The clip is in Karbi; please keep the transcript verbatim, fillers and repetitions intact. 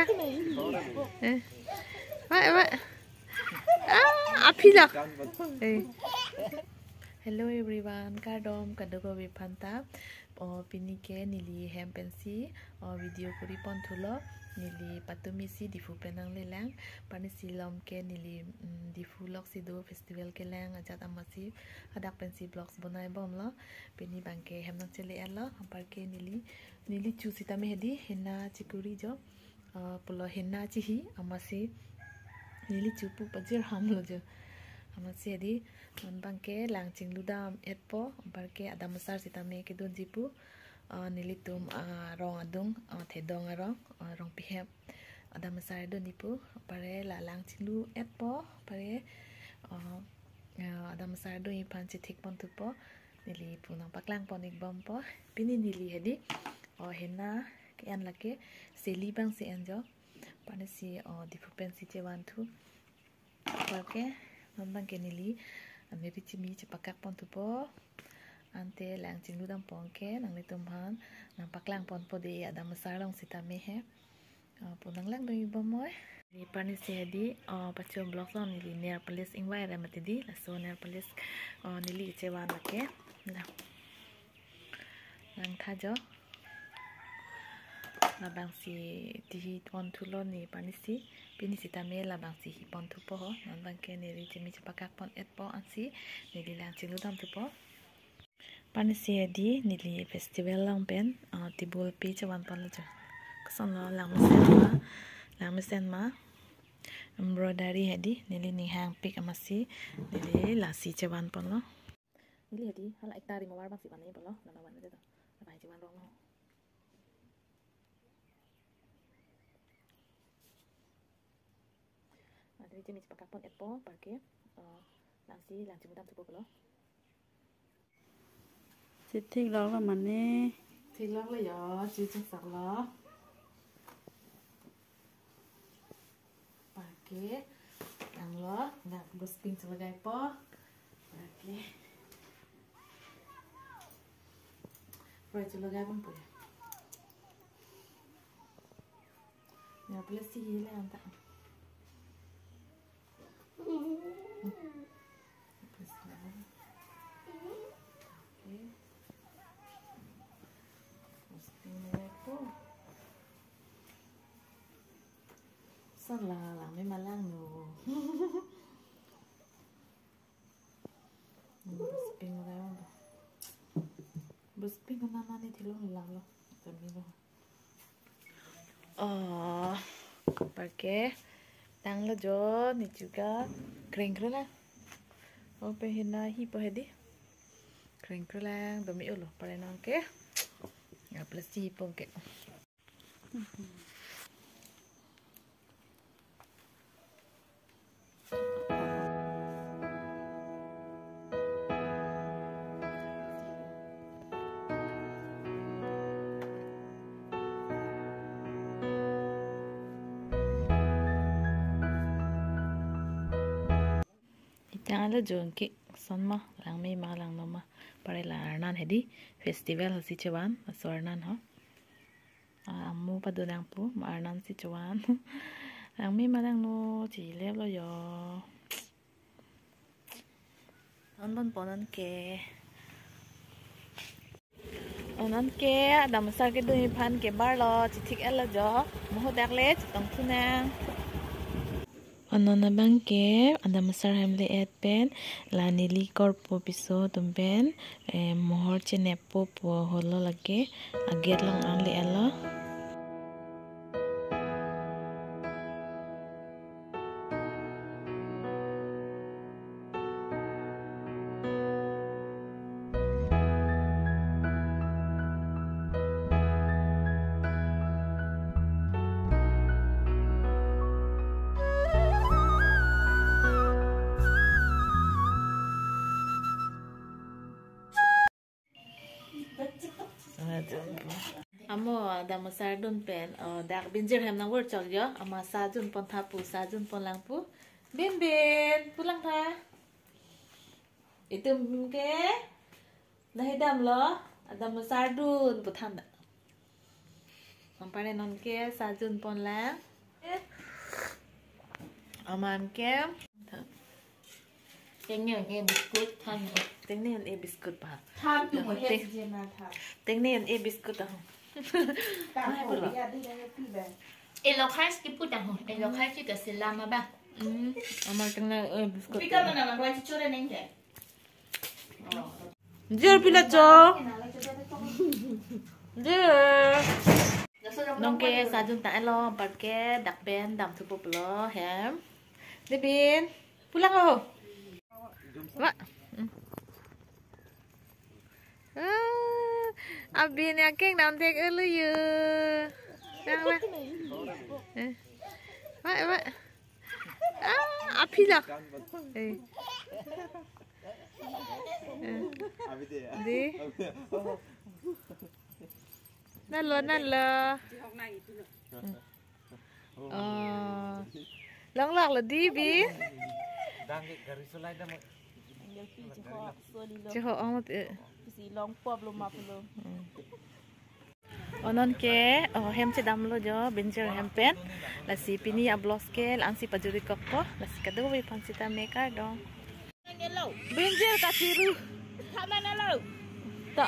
Eh. Wah, wah. Ah, api lak. Eh. Hello everyone, kardom kadokave aphanta. O, pini ke neli hem pensi, o, video kuri pon thulo. Neli patumi si Diphu pen nanglelang. Panisi lom ke neli, mm, Diphu lok si do festival kelang ajat amatsi hadak pensi vlogs bonai bomlo. Pini abangke hem nangchele-etlo. Anparke neli, neli chu sitame hedi henna chikuri jo. Ah, pulo henna chihi amatsi neli chu pu pajir hamlo jo. Amatsi hedi non abangke lang chingludam etpo, anparke adam asar sitame kedunji pu. Ah, nelitum, ah, rong adung, ah, thedong arong, ah, rong pihep adam asar dunji pu. Anpare la lang chinglu etpo, anpare, ah, ah, adam asar dunji aphan chethik pon thupo. Neli pu nangpaklang pon ik bompo. Pini neli hedi, o, henna ke-en lake, seli abangsi en jo. Panisi, o, Diphu pensi chevan thu. Anparke non abangke neli amiri chimi chepakak pon thupo. Ante lang chingludam pon ke nanglitum aphan nangpaklang ponpo de, adam asar along sitame he. O, pu nanglang dun ik bom oi. Neli panisi hedi, o, pacho vlogs along neli nail polish ingvai re mati di, laso nail polish, o, neli chevan lake. La. Langtha jo. Labangsi tihi pon thulo ne panisi. Pini sitame labangsi hi pon thupo ho. Non abangke neli chimi chepakak pon etpo ansi neli lang chingludam thupo. Panisi hedi neli festival along pen, ah, table pi chevan ponlo jo. Kosonlo, lang mesen ma, lang mesen ma. Embroidery hedi neli ning hangpik amatsi neli lasi chevan ponlo. Neli hedi hala ekta remover abangsi van-i ponlo, nana van aja to. Nana chevan rong lo. Ante chimi chepakak pon etpo, anparke, eh, lasi lang chinglu dam thupo pulo. Chethik lok lo mane. Thik lok lo jo, chu chingsaklo. Anparke, nanglo, nang bus pink chelagaipo. Anparke. Pura chelagai bompo ya. Ya, plus si hile anta. Plus na. Okay. Plus pink na po. Sala lang me ma langno. Hmm, bus pink na lang. Bus pink na na ni thilong lang lo. Kami lo. Oh, anparke tanglo jo, ne chu ke kreng kreng lang. O, pe henna hipo hedi. Kreng kreng lang, domi ulo, anpare nangke. Ya, plus hipo ke. Itang ala jongki son ma, langme ma langno ma, anpare la arnan hedi, festival hasi chevan, laso arnan ho. Ah, amu padu nangpu, ma arnan si chevan. Langme ma langno, chilep lo jo. On bon pon on ke. On on ke, adam asar kedunji aphan ke barlo, chethik-etlo jo. Mo ho dak le, chetong thu nang. On on abangke, adam asar hem le-et pen, la neli korpo piso atum pen, eh, mohor cheneppo pu holo lake, a-gate along an le-etlo. Amo adam asar dun pen, oh, dak binjir hem nang wor chok jo, ama sa jun pon tha pu, sa jun pon lang pu. Bin bin, pu lang tha. Itum ke, nahi damlo, adam asar dun pu than da. Anpare non ke sa jun pon lang. Aman ke. Tengne un-e biscuit than. Tengne un-e biscuit pa. Than tu mo Teng- het je na than. Tengne un-e biscuit ah. Tang Ai, ho, bolo. Ya di na pi ba. Elo khai ski pu tang ho. Elo khai si ka sila ma ba. Hmm. Aman tengne un-e biscuit. Pika mana ma kwa chichore neng ke. Jer pila cho. Jer. Nonke sajun ta elo parke dak pen dam thupo pulo hem. Debin. Pulang ho. Wa. Hmm. Ah, abin ya keng dam dek elu yu. Yang wa. Eh. Wa, wa. Ah, aphi la. Eh. Eh. Di. Nalo, nalo. Oh. Longlok lo di bi. Dang ke gari solai dam. Angel pi chihok soli lo. Chihok ong mati. Pisi long pop lo map lo. Hmm. O nonke, o hem chedam lo jo, Benjir hem pen. Lasi pini a-vlogs ke la-an si pajut-ik kokpo, lasi kadokave aphan sita me kardom. Benjir kachiru. Thaman alo. To.